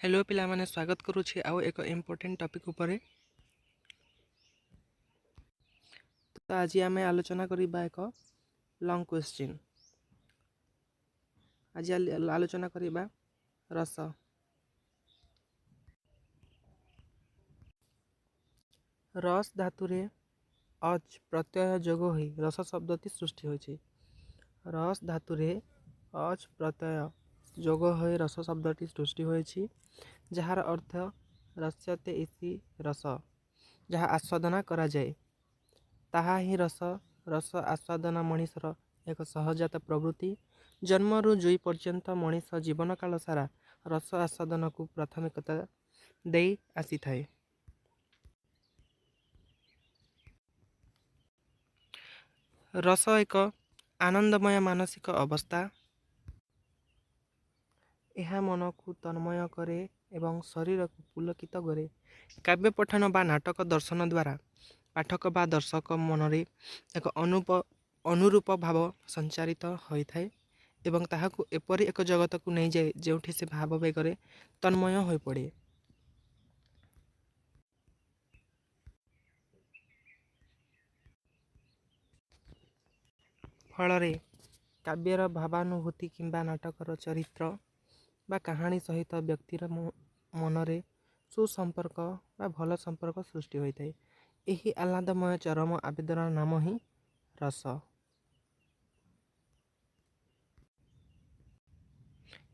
Hello ପିଲାମାନେ, ସ୍ୱାଗତ କରୁଛି ଆଉ ଏକ ଇମ୍ପୋର୍ଟାଣ୍ଟ ଟପିକ୍ ଉପରେ। ତ ଆଜି ଆମେ ଆଲୋଚନା କରିବା ଏକ ଲଙ୍ଗ୍ କ୍ୱେଶ୍ଚିନ୍। ଆଜି ଆଲୋଚନା କରିବା ରସ। ରସ ଧାତୁରେ ଅଚ୍ ପ୍ରତ୍ୟୟ ଯୋଗ ହୋଇ ରସ ଶବ୍ଦଟି ସୃଷ୍ଟି ହୋଇଛି। ରସ ଧାତୁରେ ଅଚ୍ ପ୍ରତ୍ୟୟ ଯୋଗ ହୋଇ ରସ ଶବ୍ଦଟି ସୃଷ୍ଟି ହୋଇଛି, ଯାହାର ଅର୍ଥ ରସ୍ୟତେ ଇତି ରସ, ଯାହା ଆସ୍ୱାଦନା କରାଯାଏ ତାହା ହିଁ ରସ। ରସ ଆସ୍ୱାଦନା ମଣିଷର ଏକ ସହଜାତ ପ୍ରବୃତ୍ତି। ଜନ୍ମରୁ ଜୁଇ ପର୍ଯ୍ୟନ୍ତ ମଣିଷ ଜୀବନକାଳ ସାରା ରସ ଆସ୍ୱାଦନକୁ ପ୍ରାଥମିକତା ଦେଇ ଆସିଥାଏ। ରସ ଏକ ଆନନ୍ଦମୟ ମାନସିକ ଅବସ୍ଥା। ଏହା ମନକୁ ତନ୍ମୟ କରେ ଏବଂ ଶରୀରକୁ ପୁଲକିତ କରେ। କାବ୍ୟ ପଠନ ବା ନାଟକ ଦର୍ଶନ ଦ୍ୱାରା ପାଠକ ବା ଦର୍ଶକ ମନରେ ଏକ ଅନୁରୂପ ଭାବ ସଞ୍ଚାରିତ ହୋଇଥାଏ ଏବଂ ତାହାକୁ ଏପରି ଏକ ଜଗତକୁ ନେଇଯାଏ, ଯେଉଁଠି ସେ ଭାବାବେଗରେ ତନ୍ମୟ ହୋଇପଡ଼େ। ଫଳରେ କାବ୍ୟର ଭାବାନୁଭୂତି କିମ୍ବା ନାଟକର ଚରିତ୍ର ବା କାହାଣୀ ସହିତ ବ୍ୟକ୍ତିର ମନରେ ସୁସମ୍ପର୍କ ବା ଭଲ ସମ୍ପର୍କ ସୃଷ୍ଟି ହୋଇଥାଏ। ଏହି ଆହ୍ଲାଦମୟ ଚରମ ଆବେଦନର ନାମ ହିଁ ରସ।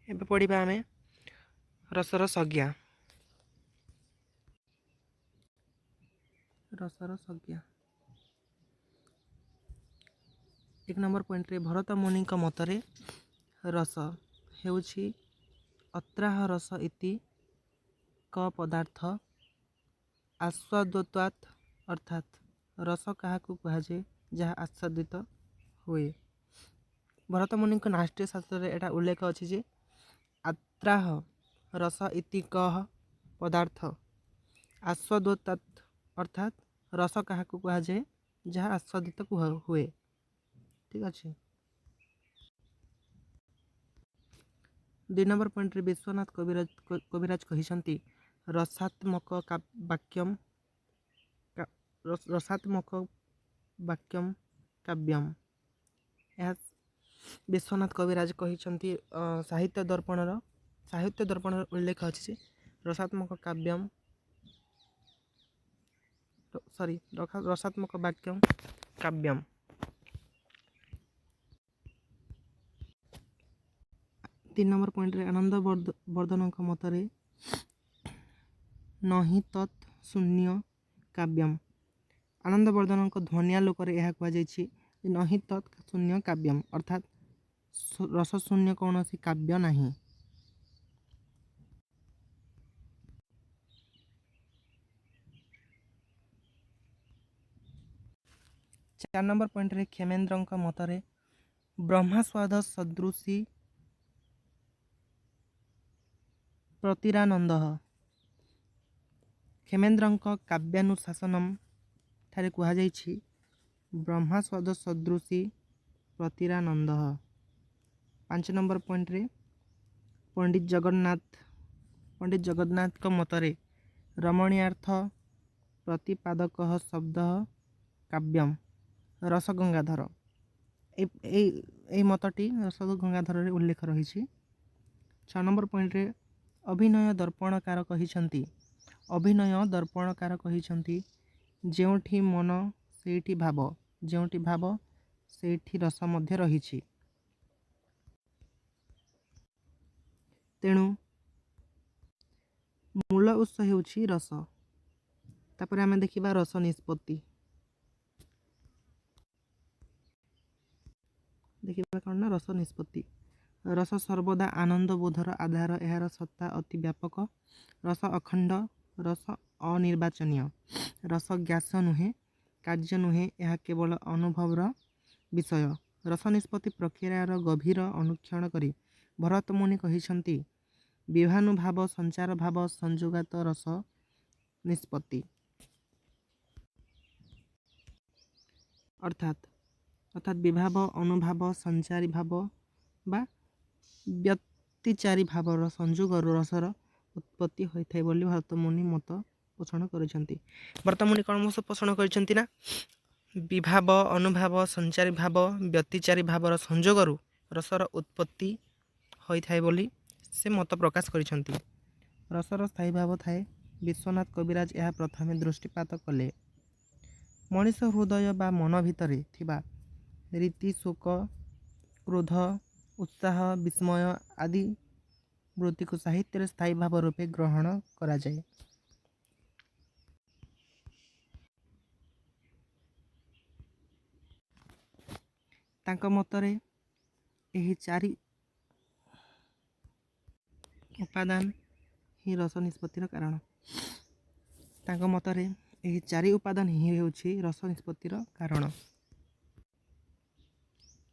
ଏବେ ପଢ଼ିବା ଆମେ ରସର ସଂଜ୍ଞା। ରସର ସଂଜ୍ଞା, 1 ନମ୍ବର ପଏଣ୍ଟରେ ଭରତ ମୁନିଙ୍କ ମତରେ ରସ ହେଉଛି ଅତ୍ରାହ ରସ ଇତି କ ପଦାର୍ଥ ଆସ୍ୱାଦ୍ୟତ୍ୱାତ୍, ଅର୍ଥାତ୍ ରସ କାହାକୁ କୁହାଯାଏ ଯାହା ଆସ୍ୱାଦିତ ହୁଏ। ଭରତ ମୁନିଙ୍କ ନାଟ୍ୟ ଶାସ୍ତ୍ରରେ ଏଇଟା ଉଲ୍ଲେଖ ଅଛି ଯେ ଆତ୍ରାହ ରସ ଇତି କହ ପଦାର୍ଥ ଆସ୍ୱାଦ୍ୟତ୍ୱାତ୍, ଅର୍ଥାତ୍ ରସ କାହାକୁ କୁହାଯାଏ ଯାହା ଆସ୍ୱାଦିତ ହୁଏ। ଠିକ୍ ଅଛି। 2 ନମ୍ବର ପଏଣ୍ଟରେ ବିଶ୍ୱନାଥ କବିରାଜ କହିଛନ୍ତି ରସାତ୍ମକ ବାକ୍ୟମ ରସାତ୍ମକ ବାକ୍ୟମ କାବ୍ୟମ। ଏହା ବିଶ୍ୱନାଥ କବିରାଜ କହିଛନ୍ତି। ସାହିତ୍ୟ ଦର୍ପଣର ଉଲ୍ଲେଖ ଅଛି ଯେ ରସାତ୍ମକ କାବ୍ୟମ, ସରି, ରସାତ୍ମକ ବାକ୍ୟମ କାବ୍ୟମ। 3 ନମ୍ବର ପଏଣ୍ଟରେ ଆନନ୍ଦ ବର୍ଦ୍ଧନଙ୍କ ମତରେ ନହିଁ ତତ୍ ଶୂନ୍ୟ କାବ୍ୟମ। ଆନନ୍ଦ ବର୍ଦ୍ଧନଙ୍କ ଧ୍ୱନ୍ୟାଲୋକରେ ଏହା କୁହାଯାଇଛି ଯେ ନହିଁ ତତ୍ ଶୂନ୍ୟ କାବ୍ୟମ, ଅର୍ଥାତ୍ ରସଶୂନ୍ୟ କୌଣସି କାବ୍ୟ ନାହିଁ। 4 ନମ୍ବର ପଏଣ୍ଟରେ କ୍ଷେମେନ୍ଦ୍ରଙ୍କ ମତରେ ବ୍ରହ୍ମାସ୍ୱାଦ ସଦୃଶୀ ପ୍ରତିରାନନ୍ଦ। କ୍ଷେମେନ୍ଦ୍ରଙ୍କ କାବ୍ୟାନୁଶାସନମ୍ ଠାରେ କୁହାଯାଇଛି ବ୍ରହ୍ମାସ୍ୱାଦ ସଦୃଶୀ ପ୍ରତିରାନନ୍ଦ। 5 ନମ୍ବର ପଏଣ୍ଟରେ ପଣ୍ଡିତ ଜଗନ୍ନାଥଙ୍କ ମତରେ ରମଣୀୟାର୍ଥ ପ୍ରତିପାଦକ ଶବ୍ଦ କାବ୍ୟମ ରସଗଙ୍ଗାଧର। ଏଇ ମତଟି ରସଗଙ୍ଗାଧରରେ ଉଲ୍ଲେଖ ରହିଛି। 6 ନମ୍ବର ପଏଣ୍ଟରେ ଅଭିନୟ ଦର୍ପଣକାର କହିଛନ୍ତି, ଅଭିନୟ ଦର୍ପଣକାର କହିଛନ୍ତି ଯେଉଁଠି ମନ ସେଇଠି ଭାବ, ଯେଉଁଠି ଭାବ ସେଇଠି ରସ ମଧ୍ୟ ରହିଛି। ତେଣୁ ମୂଳ ଉତ୍ସ ହେଉଛି ରସ। ତାପରେ ଆମେ ଦେଖିବା ରସ ନିଷ୍ପତ୍ତି। ଦେଖିବା କ'ଣ ନା ରସ ନିଷ୍ପତ୍ତି। ରସ ସର୍ବଦା ଆନନ୍ଦବୋଧର ଆଧାର। ଏହାର ସତ୍ତା ଅତି ବ୍ୟାପକ। ରସ ଅଖଣ୍ଡ, ରସ ଅନିର୍ବାଚନୀୟ। ରସ ଗ୍ୟାସ ନୁହେଁ, କାର୍ଯ୍ୟ ନୁହେଁ, ଏହା କେବଳ ଅନୁଭବର ବିଷୟ। ରସ ନିଷ୍ପତ୍ତି ପ୍ରକ୍ରିୟାର ଗଭୀର ଅନୁକ୍ଷଣ କରି ଭରତ ମୁନି କହିଛନ୍ତି ବିଭାନୁଭାବ ସଞ୍ଚାର ଭାବ ସଂଯୋଗାତ ରସ ନିଷ୍ପତ୍ତି। ଅର୍ଥାତ୍ ବିଭାବ, ଅନୁଭାବ, ସଞ୍ଚାରୀ ଭାବ ବା ବ୍ୟତିଚାରୀ ଭାବର ସଂଯୋଗରୁ ରସର ଉତ୍ପତ୍ତି ହୋଇଥାଏ ବୋଲି ଭରତମୁନି ମତ ପୋଷଣ କରିଛନ୍ତି। ଭରତମୁନି କ'ଣ ମତ ପୋଷଣ କରିଛନ୍ତି ନା ବିଭାବ, ଅନୁଭାବ, ସଞ୍ଚାରୀ ଭାବ, ବ୍ୟତିଚାରୀ ଭାବର ସଂଯୋଗରୁ ରସର ଉତ୍ପତ୍ତି ହୋଇଥାଏ ବୋଲି ସେ ମତ ପ୍ରକାଶ କରିଛନ୍ତି। ରସର ସ୍ଥାୟୀ ଭାବ ଥାଏ। ବିଶ୍ୱନାଥ କବିରାଜ ଏହା ପ୍ରଥମେ ଦୃଷ୍ଟିପାତ କଲେ। ମଣିଷ ହୃଦୟ ବା ମନ ଭିତରେ ଥିବା ରୀତି, ଶୋକ, କ୍ରୋଧ, ଉତ୍ସାହ, ବିସ୍ମୟ ଆଦି ବୃତ୍ତିକୁ ସାହିତ୍ୟରେ ସ୍ଥାୟୀ ଭାବ ରୂପେ ଗ୍ରହଣ କରାଯାଏ। ତାଙ୍କ ମତରେ ଏହି ଚାରି ଉପାଦାନ ହିଁ ରସ ନିଷ୍ପତ୍ତିର କାରଣ। ତାଙ୍କ ମତରେ ଏହି ଚାରି ଉପାଦାନ ହିଁ ହେଉଛି ରସ ନିଷ୍ପତ୍ତିର କାରଣ।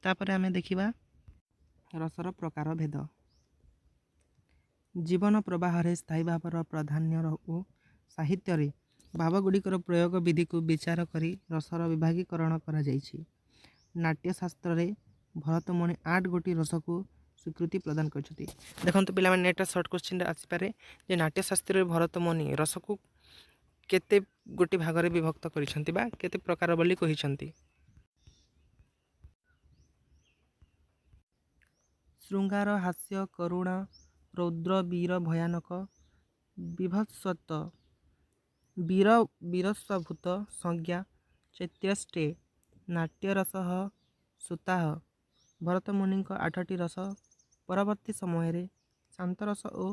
ତାପରେ ଆମେ ଦେଖିବା ରସର ପ୍ରକାର ଭେଦ। ଜୀବନ ପ୍ରବାହରେ ସ୍ଥାୟୀ ଭାବର ପ୍ରାଧାନ୍ୟ ଓ ସାହିତ୍ୟରେ ଭାବଗୁଡ଼ିକର ପ୍ରୟୋଗ ବିଧିକୁ ବିଚାର କରି ରସର ବିଭାଗୀକରଣ କରାଯାଇଛି। ନାଟ୍ୟଶାସ୍ତ୍ରରେ ଭରତମୁନି 8 ଗୋଟି ରସକୁ ସ୍ୱୀକୃତି ପ୍ରଦାନ କରିଛନ୍ତି। ଦେଖନ୍ତୁ ପିଲାମାନେ, ଏଟା ସର୍ଟ କୋଶ୍ଚିନ୍ରେ ଆସିପାରେ ଯେ ନାଟ୍ୟଶାସ୍ତ୍ରରେ ଭରତମୁନି ରସକୁ କେତେ ଗୋଟି ଭାଗରେ ବିଭକ୍ତ କରିଛନ୍ତି ବା କେତେ ପ୍ରକାର ବୋଲି କହିଛନ୍ତି। ଶୃଙ୍ଗାର, ହାସ୍ୟ, କରୁଣ, ରୌଦ୍ର, ବୀର, ଭୟାନକ, ବିଭତ୍ସତ, ବୀର, ବୀରସ୍ୱଭୂତ, ସଂଜ୍ଞା, ଚୈତ୍ୟଷ୍ଟେ, ନାଟ୍ୟରସଃ, ସୁତାଃ। ଭରତମୁନିଙ୍କ 8ଟି ରସ ପରବର୍ତ୍ତୀ ସମୟରେ ଶାନ୍ତରସ ଓ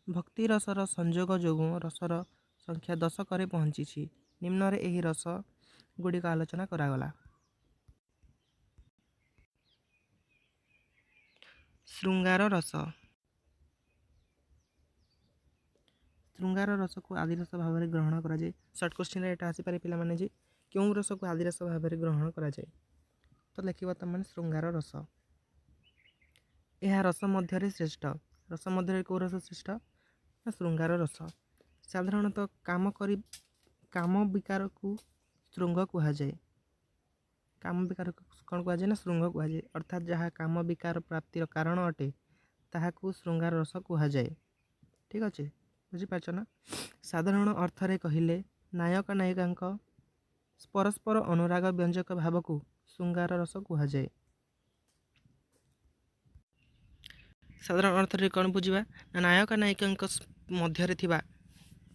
ଭକ୍ତିରସର ସଂଯୋଗ ଯୋଗୁଁ ରସର ସଂଖ୍ୟା ଦଶକରେ ପହଞ୍ଚିଛି। ନିମ୍ନରେ ଏହି ରସ ଗୁଡ଼ିକ ଆଲୋଚନା କରାଗଲା। ଶୃଙ୍ଗାର ରସ। ଶୃଙ୍ଗାର ରସକୁ ଆଦିରସ ଭାବରେ ଗ୍ରହଣ କରାଯାଏ। ସର୍ଟ କୋଶ୍ଚିନ୍ରେ ଏଇଟା ଆସିପାରେ ପିଲାମାନେ ଯେ କେଉଁ ରସକୁ ଆଦିରସ ଭାବରେ ଗ୍ରହଣ କରାଯାଏ, ତ ଲେଖିବ ତୁମେମାନେ ଶୃଙ୍ଗାର ରସ। ଏହା ରସ ମଧ୍ୟରେ ଶ୍ରେଷ୍ଠ। ରସ ମଧ୍ୟରେ କେଉଁ ରସ ଶ୍ରେଷ୍ଠ ନା ଶୃଙ୍ଗାର ରସ। ସାଧାରଣତଃ କାମ ବିକାରକୁ ଶୃଙ୍ଗ କୁହାଯାଏ। କାମ ବିକାରକୁ କ'ଣ କୁହାଯାଏ ନା ଶୃଙ୍ଗ କୁହାଯାଏ। ଅର୍ଥାତ୍ ଯାହା କାମ ବିକାର ପ୍ରାପ୍ତିର କାରଣ ଅଟେ ତାହାକୁ ଶୃଙ୍ଗାର ରସ କୁହାଯାଏ। ଠିକ୍ ଅଛି, ବୁଝିପାରୁଛ ନା? ସାଧାରଣ ଅର୍ଥରେ କହିଲେ ନାୟକ ନାୟିକାଙ୍କ ପରସ୍ପର ଅନୁରାଗ ବ୍ୟଞ୍ଜକ ଭାବକୁ ଶୃଙ୍ଗାର ରସ କୁହାଯାଏ। ସାଧାରଣ ଅର୍ଥରେ କ'ଣ ବୁଝିବା ନା ନାୟକ ନାୟିକାଙ୍କ ମଧ୍ୟରେ ଥିବା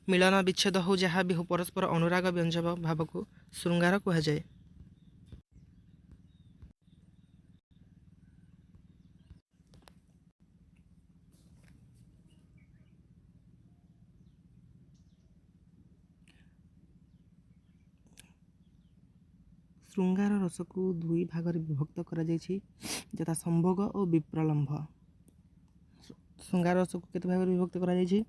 ମିଳନ ବିଚ୍ଛେଦ ହଉ ଯାହା ବି ହଉ ପରସ୍ପର ଅନୁରାଗ ବ୍ୟଞ୍ଜକ ଭାବକୁ ଶୃଙ୍ଗାର କୁହାଯାଏ। ଶୃଙ୍ଗାର ରସକୁ ଦୁଇ ଭାଗରେ ବିଭକ୍ତ କରାଯାଇଛି, ଯଥା ସମ୍ଭୋଗ ଓ ବିପ୍ରଲମ୍ଭ। ଶୃଙ୍ଗାର ରସକୁ କେତେ ଭାଗରେ ବିଭକ୍ତ କରାଯାଇଛି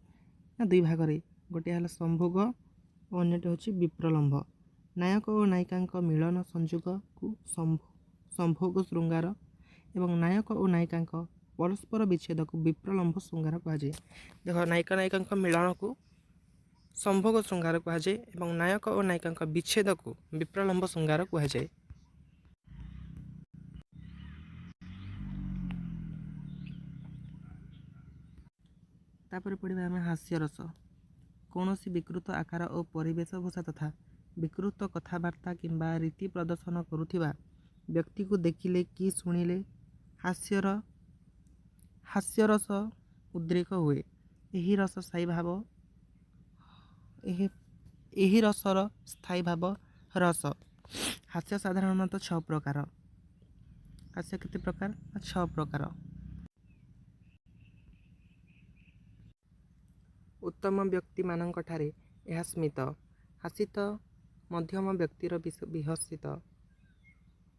ନା ଦୁଇ ଭାଗରେ। ଗୋଟିଏ ହେଲା ସମ୍ଭୋଗ ଓ ଅନ୍ୟଟି ହେଉଛି ବିପ୍ରଲମ୍ଭ। ନାୟକ ଓ ନାୟିକାଙ୍କ ମିଳନ ସଂଯୋଗକୁ ସମ୍ଭୋଗ ଶୃଙ୍ଗାର ଏବଂ ନାୟକ ଓ ନାୟିକାଙ୍କ ପରସ୍ପର ବିଚ୍ଛେଦକୁ ବିପ୍ରଲମ୍ଭ ଶୃଙ୍ଗାର କୁହାଯାଏ। ଦେଖ, ନାୟକ ନାୟିକାଙ୍କ ମିଳନକୁ ସମ୍ଭୋଗ ଶୃଙ୍ଗାର କୁହାଯାଏ ଏବଂ ନାୟକ ଓ ନାୟିକାଙ୍କ ବିଚ୍ଛେଦକୁ ବିପ୍ରଲମ୍ଭ ଶୃଙ୍ଗାର କୁହାଯାଏ। ତାପରେ ପଢ଼ିବା ଆମେ ହାସ୍ୟରସ। କୌଣସି ବିକୃତ ଆକାର ଓ ପରିବେଶଭୂଷା ତଥା ବିକୃତ କଥାବାର୍ତ୍ତା କିମ୍ବା ରୀତି ପ୍ରଦର୍ଶନ କରୁଥିବା ବ୍ୟକ୍ତିକୁ ଦେଖିଲେ କି ଶୁଣିଲେ ହାସ୍ୟରସ ଉଦ୍ରେକ ହୁଏ। ଏହି ରସ ସ୍ଥାୟୀ ଭାବ, ଏହି ରସର ସ୍ଥାୟୀ ଭାବ ରସ। ହାସ୍ୟ ସାଧାରଣତଃ 6 ପ୍ରକାର। ହାସ୍ୟ କେତେ ପ୍ରକାର? 6 ପ୍ରକାର। ଉତ୍ତମ ବ୍ୟକ୍ତିମାନଙ୍କଠାରେ ଏହା ସ୍ମିତ, ହାସିତ, ମଧ୍ୟମ ବ୍ୟକ୍ତିର ବିହସିତ,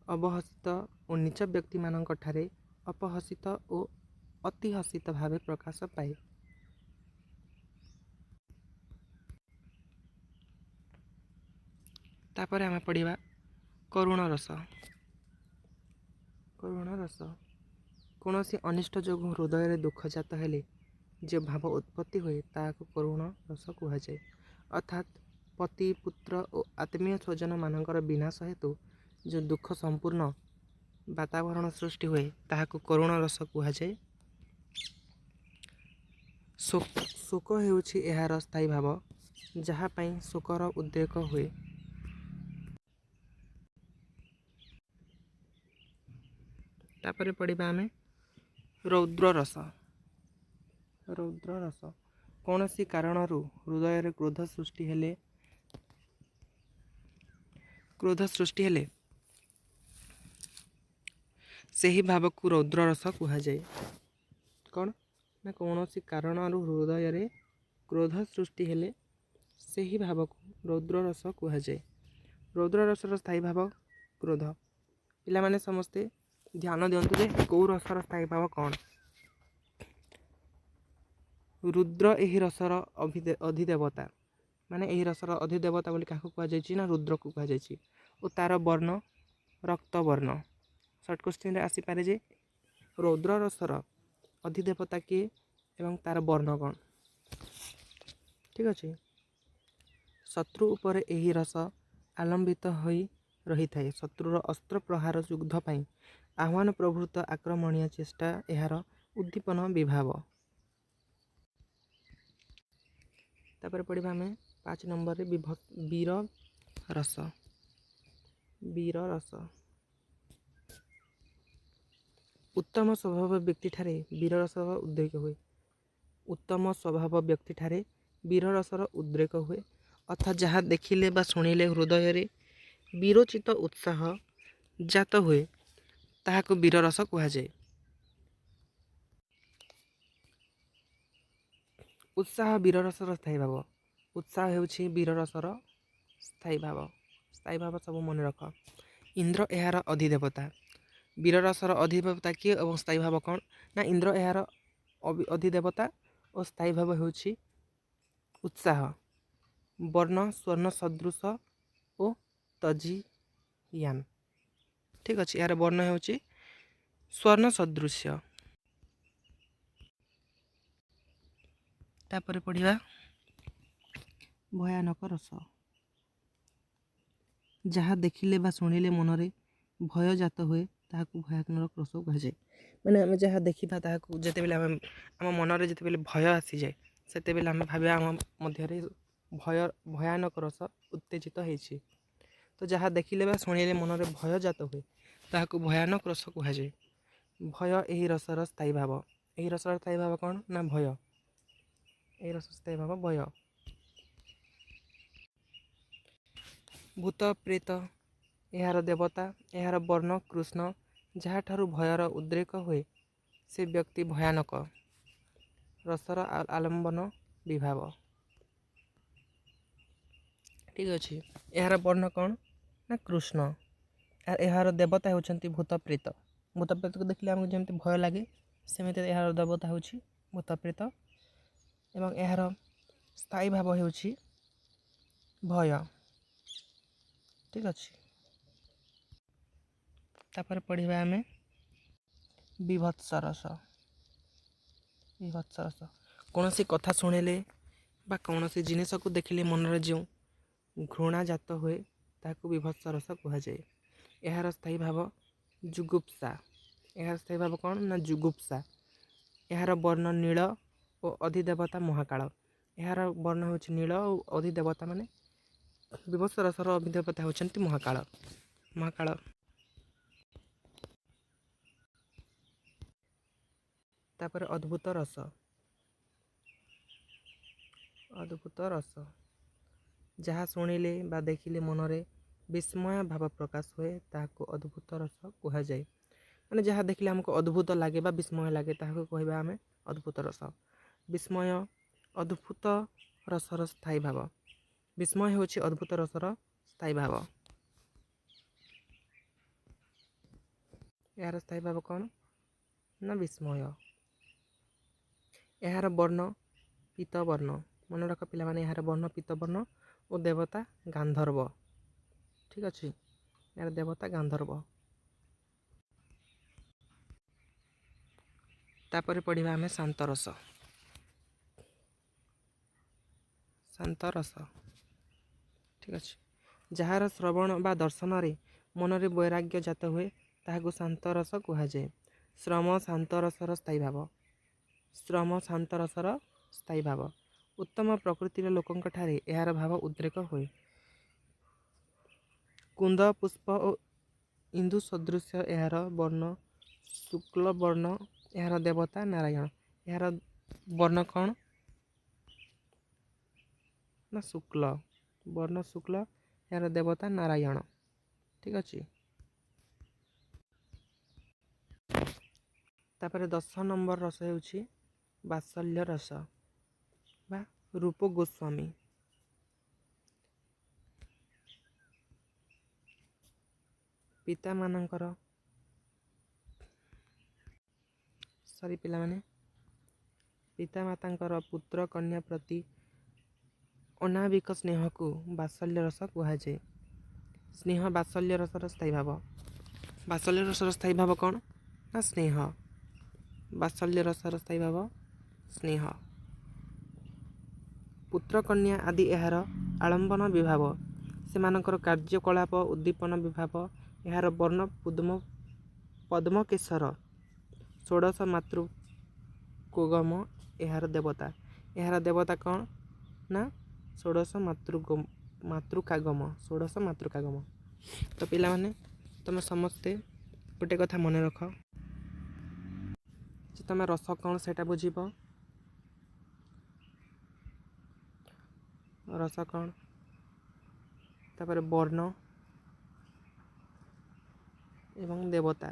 ଅବହସିତ ଓ ନୀଚ ବ୍ୟକ୍ତିମାନଙ୍କଠାରେ ଅପହସିତ ଓ ଅତିହସିତ ଭାବେ ପ୍ରକାଶ ପାଏ। ତାପରେ ଆମେ ପଢ଼ିବା କରୁଣ ରସ। କରୁଣ ରସ କୌଣସି ଅନିଷ୍ଟ ଯୋଗୁଁ ହୃଦୟରେ ଦୁଃଖ ଜାତ ହେଲେ ଯେଉଁ ଭାବ ଉତ୍ପତ୍ତି ହୁଏ ତାହାକୁ କରୁଣ ରସ କୁହାଯାଏ। ଅର୍ଥାତ୍ ପତି, ପୁତ୍ର ଓ ଆତ୍ମୀୟ ସ୍ୱଜନମାନଙ୍କର ବିନାଶ ହେତୁ ଯେଉଁ ଦୁଃଖ ସମ୍ପୂର୍ଣ୍ଣ ବାତାବରଣ ସୃଷ୍ଟି ହୁଏ ତାହାକୁ କରୁଣ ରସ କୁହାଯାଏ। ଶୋକ ହେଉଛି ଏହାର ସ୍ଥାୟୀ ଭାବ, ଯାହା ପାଇଁ ଶୋକର ଉଦ୍ରେକ ହୁଏ। ତାପରେ ପଢ଼ିବା ଆମେ ରୌଦ୍ର ରସ। ରୌଦ୍ର ରସ, କୌଣସି କାରଣରୁ ହୃଦୟରେ କ୍ରୋଧ ସୃଷ୍ଟି ହେଲେ ସେହି ଭାବକୁ ରୌଦ୍ର ରସ କୁହାଯାଏ। କ'ଣ ନା କୌଣସି କାରଣରୁ ହୃଦୟରେ କ୍ରୋଧ ସୃଷ୍ଟି ହେଲେ ସେହି ଭାବକୁ ରୌଦ୍ର ରସ କୁହାଯାଏ। ରୌଦ୍ର ରସର ସ୍ଥାୟୀ ଭାବ କ୍ରୋଧ। ପିଲାମାନେ ସମସ୍ତେ ଧ୍ୟାନ ଦିଅନ୍ତୁ ଯେ କେଉଁ ରସର ସ୍ଥାୟୀ ଭାବ କ'ଣ। ରୁଦ୍ର ଏହି ରସର ଅଧିଦେବତା। ମାନେ ଏହି ରସର ଅଧିଦେବତା ବୋଲି କାହାକୁ କୁହାଯାଇଛି ନା ରୁଦ୍ରକୁ କୁହାଯାଇଛି ଓ ତା'ର ବର୍ଣ୍ଣ ରକ୍ତବର୍ଣ୍ଣ। ସର୍ଟ କୋଶ୍ଚିନ୍ରେ ଆସିପାରେ ଯେ ରୌଦ୍ର ରସର ଅଧିଦେବତା କିଏ ଏବଂ ତା'ର ବର୍ଣ୍ଣ କ'ଣ? ଠିକ୍ ଅଛି। ଶତ୍ରୁ ଉପରେ ଏହି ରସ ଆଲମ୍ବିତ ହୋଇ ରହିଥାଏ। ଶତ୍ରୁର ଅସ୍ତ୍ର ପ୍ରହାର, ଯୁଦ୍ଧ ପାଇଁ ଆହ୍ୱାନ ପ୍ରଭୃତ ଆକ୍ରମଣୀୟ ଚେଷ୍ଟା ଏହାର ଉଦ୍ଦୀପନ ବିଭାବ। ତାପରେ ପଢ଼ିବା ଆମେ 5 ନମ୍ବରରେ ବୀର ରସ। ବୀର ରସ, ଉତ୍ତମ ସ୍ୱଭାବ ବ୍ୟକ୍ତିଠାରେ ବୀର ରସର ଉଦ୍ରେକ ହୁଏ। ଉତ୍ତମ ସ୍ୱଭାବ ବ୍ୟକ୍ତିଠାରେ ବୀର ରସର ଉଦ୍ରେକ ହୁଏ, ଅର୍ଥାତ୍ ଯାହା ଦେଖିଲେ ବା ଶୁଣିଲେ ହୃଦୟରେ ବୀରୋଚିତ ଉତ୍ସାହ ଜାତ ହୁଏ, ତାହାକୁ ବୀର ରସ କୁହାଯାଏ। ଉତ୍ସାହ ବୀର ରସର ସ୍ଥାୟୀ ଭାବ। ଉତ୍ସାହ ହେଉଛି ବୀର ରସର ସ୍ଥାୟୀ ଭାବ। ସ୍ଥାୟୀ ଭାବ ସବୁ ମନେ ରଖ। ଇନ୍ଦ୍ର ଏହାର ଅଧିଦେବତା। ବୀର ରସର ଅଧିଦେବତା କିଏ ଏବଂ ସ୍ଥାୟୀ ଭାବ କ'ଣ ନା ଇନ୍ଦ୍ର ଏହାର ଅଧିଦେବତା ଓ ସ୍ଥାୟୀ ଭାବ ହେଉଛି ଉତ୍ସାହ। ବର୍ଣ୍ଣ ସ୍ୱର୍ଣ୍ଣ ସଦୃଶ ଓ ତଜୀୟାନ। ଠିକ୍ ଅଛି। ଏହାର ବର୍ଣ୍ଣ ହେଉଛି ସ୍ୱର୍ଣ୍ଣ ସଦୃଶ୍ୟ। ତାପରେ ପଢ଼ିବା ଭୟାନକ ରସ। ଯାହା ଦେଖିଲେ ବା ଶୁଣିଲେ ମନରେ ଭୟ ଜାତ ହୁଏ, ତାହାକୁ ଭୟାନକ ରସ କୁହାଯାଏ। ମାନେ ଆମେ ଯାହା ଦେଖିବା, ତାହାକୁ ଯେତେବେଳେ ଆମେ ଆମ ମନରେ ଯେତେବେଳେ ଭୟ ଆସିଯାଏ, ସେତେବେଳେ ଆମେ ଭାବିବା ଆମ ମଧ୍ୟରେ ଭୟାନକ ରସ ଉତ୍ତେଜିତ ହେଇଛି। ତ ଯାହା ଦେଖିଲେ ବା ଶୁଣିଲେ ମନରେ ଭୟ ଜାତ ହୁଏ, ତାହାକୁ ଭୟାନକ ରସ କୁହାଯାଏ। ଭୟ ଏହି ରସର ସ୍ଥାୟୀ ଭାବ। ଏହି ରସର ସ୍ଥାୟୀ ଭାବ କ'ଣ ନା ଭୟ। ଏହି ରସ ସ୍ଥାୟୀ ଭାବ ଭୟ। ଭୂତ ପ୍ରେତ ଏହାର ଦେବତା। ଏହାର ବର୍ଣ୍ଣ କୃଷ୍ଣ। ଯାହାଠାରୁ ଭୟର ଉଦ୍ରେକ ହୁଏ, ସେ ବ୍ୟକ୍ତି ଭୟାନକ ରସର ଆଲମ୍ବନ ବିଭାବ। ଠିକ୍ ଅଛି। ଏହାର ବର୍ଣ୍ଣ କ'ଣ ନା କୃଷ୍ଣ। ଏହାର ଦେବତା ହେଉଛନ୍ତି ଭୂତ ପ୍ରେତ। ଭୂତ ପ୍ରେତକୁ ଦେଖିଲେ ଆମକୁ ଯେମିତି ଭୟ ଲାଗେ, ସେମିତି ଏହାର ଦେବତା ହେଉଛି ଭୂତ ପ୍ରେତ ଏବଂ ଏହାର ସ୍ଥାୟୀ ଭାବ ହେଉଛି ଭୟ। ଠିକ୍ ଅଛି। ତାପରେ ପଢ଼ିବା ଆମେ ବିଭତ୍ସ ରସ। ବିଭତ୍ସ ରସ, କୌଣସି କଥା ଶୁଣିଲେ ବା କୌଣସି ଜିନିଷକୁ ଦେଖିଲେ ମନରେ ଯେଉଁ ଘୃଣା ଜାତ ହୁଏ, ତାହାକୁ ବିଭତ୍ସ ରସ କୁହାଯାଏ। ଏହାର ସ୍ଥାୟୀ ଭାବ ଜୁଗୁପ୍ସା। ଏହାର ସ୍ଥାୟୀ ଭାବ କ'ଣ ନା ଜୁଗୁପ୍ସା। ଏହାର ବର୍ଣ୍ଣ ନୀଳ ଓ ଅଧିଦେବତା ମହାକାଳ। ଏହାର ବର୍ଣ୍ଣ ହେଉଛି ନୀଳ ଓ ଅଧିଦେବତା, ମାନେ ବିଭତ୍ସ ରସର ଅଧିଦେବତା ହେଉଛନ୍ତି ମହାକାଳ, ମହାକାଳ। ତାପରେ ଅଦ୍ଭୁତ ରସ। ଅଦ୍ଭୁତ ରସ, ଯାହା ଶୁଣିଲେ ବା ଦେଖିଲେ ମନରେ ବିସ୍ମୟ ଭାବ ପ୍ରକାଶ ହୁଏ, ତାହାକୁ ଅଦ୍ଭୁତ ରସ କୁହାଯାଏ। ମାନେ ଯାହା ଦେଖିଲେ ଆମକୁ ଅଦ୍ଭୁତ ଲାଗେ ବା ବିସ୍ମୟ ଲାଗେ, ତାହାକୁ କହିବା ଆମେ ଅଦ୍ଭୁତ ରସ। ବିସ୍ମୟ ଅଦ୍ଭୁତ ରସର ସ୍ଥାୟୀ ଭାବ। ବିସ୍ମୟ ହେଉଛି ଅଦ୍ଭୁତ ରସର ସ୍ଥାୟୀ ଭାବ। ଏହାର ସ୍ଥାୟୀ ଭାବ କ'ଣ ନା ବିସ୍ମୟ। ଏହାର ବର୍ଣ୍ଣ ପୀତବର୍ଣ୍ଣ। ମନେ ରଖ ପିଲାମାନେ, ଏହାର ବର୍ଣ୍ଣ ପୀତବର୍ଣ୍ଣ ଓ ଦେବତା ଗାନ୍ଧର୍ବ। ଠିକ୍ ଅଛି। ଏହାର ଦେବତା ଗାନ୍ଧର୍ବ। ତାପରେ ପଢ଼ିବା ଆମେ ଶାନ୍ତ ରସ। ଶାନ୍ତ ରସ। ଠିକ୍ ଅଛି। ଯାହାର ଶ୍ରବଣ ବା ଦର୍ଶନରେ ମନରେ ବୈରାଗ୍ୟ ଜାତ ହୁଏ, ତାହାକୁ ଶାନ୍ତ ରସ କୁହାଯାଏ। ଶ୍ରମ ଶାନ୍ତ ରସର ସ୍ଥାୟୀ ଭାବ। ଶ୍ରମ ଶାନ୍ତ ରସର ସ୍ଥାୟୀ ଭାବ। ଉତ୍ତମ ପ୍ରକୃତିର ଲୋକଙ୍କଠାରେ ଏହାର ଭାବ ଉଦ୍ରେକ ହୁଏ। କୁନ୍ଦ ପୁଷ୍ପ ଓ ଇନ୍ଦୁ ସଦୃଶ୍ୟ। ଏହାର ବର୍ଣ୍ଣ ଶୁକ୍ଲ ବର୍ଣ୍ଣ। ଏହାର ଦେବତା ନାରାୟଣ। ଏହାର ବର୍ଣ୍ଣ କ'ଣ ନା ଶୁକ୍ଲ ବର୍ଣ୍ଣ, ଶୁକ୍ଲ। ଏହାର ଦେବତା ନାରାୟଣ। ଠିକ୍ ଅଛି। ତାପରେ 10 ନମ୍ବର ରସ ହେଉଛି ବାତ୍ସଲ୍ୟ ରସ ବା ରୂପ ଗୋସ୍ୱାମୀ। ପିତାମାନଙ୍କର, ସରି ପିଲାମାନେ, ପିତାମାତାଙ୍କର ପୁତ୍ର କନ୍ୟା ପ୍ରତି ଅନାବିକ ସ୍ନେହକୁ ବାତ୍ସଲ୍ୟ ରସ କୁହାଯାଏ। ସ୍ନେହ ବାତ୍ସଲ୍ୟ ରସର ସ୍ଥାୟୀ ଭାବ। ବାତ୍ସଲ୍ୟ ରସର ସ୍ଥାୟୀ ଭାବ କ'ଣ ନା ସ୍ନେହ। ବାତ୍ସଲ୍ୟ ରସର ସ୍ଥାୟୀ ଭାବ ସ୍ନେହ। ପୁତ୍ର କନ୍ୟା ଆଦି ଏହାର ଆଳମ୍ବନ ବିଭାବ। ସେମାନଙ୍କର କାର୍ଯ୍ୟକଳାପ ଉଦ୍ଦୀପନ ବିଭାବ। ଏହାର ବର୍ଣ୍ଣ ପଦ୍ମ, ପଦ୍ମକେଶର। ଷୋଡ଼ଶ ମାତୃକୋଗମ ଏହାର ଦେବତା। ଏହାର ଦେବତା କ'ଣ ନା ଷୋଡ଼ଶ ମାତୃକାଗମ, ଷୋଡ଼ଶ ମାତୃକାଗମ। ତ ପିଲାମାନେ, ତୁମେ ସମସ୍ତେ ଗୋଟେ କଥା ମନେ ରଖ ଯେ ତୁମେ ରସ କ'ଣ ସେଇଟା ବୁଝିବ, ରସ କ'ଣ, ତାପରେ ବର୍ଣ୍ଣ ଏବଂ ଦେବତା।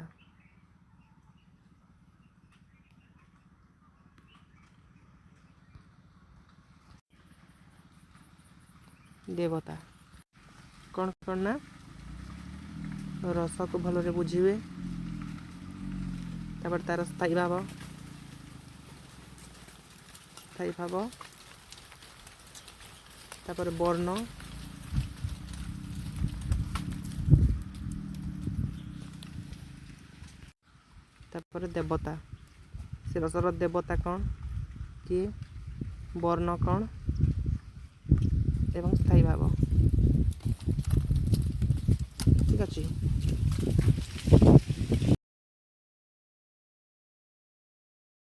ଦେବତା କ'ଣ କ'ଣ ନା ରସକୁ ଭଲରେ ବୁଝିବେ, ତାପରେ ତାର ସ୍ଥାୟୀ ଭାବ, ସ୍ଥାୟୀ ଭାବ, ତାପରେ ବର୍ଣ୍ଣ, ତାପରେ ଦେବତା। ସେ ରସର ଦେବତା କ'ଣ, କିଏ, ବର୍ଣ୍ଣ କ'ଣ ଏବଂ ସ୍ଥାୟୀ ଭାବ।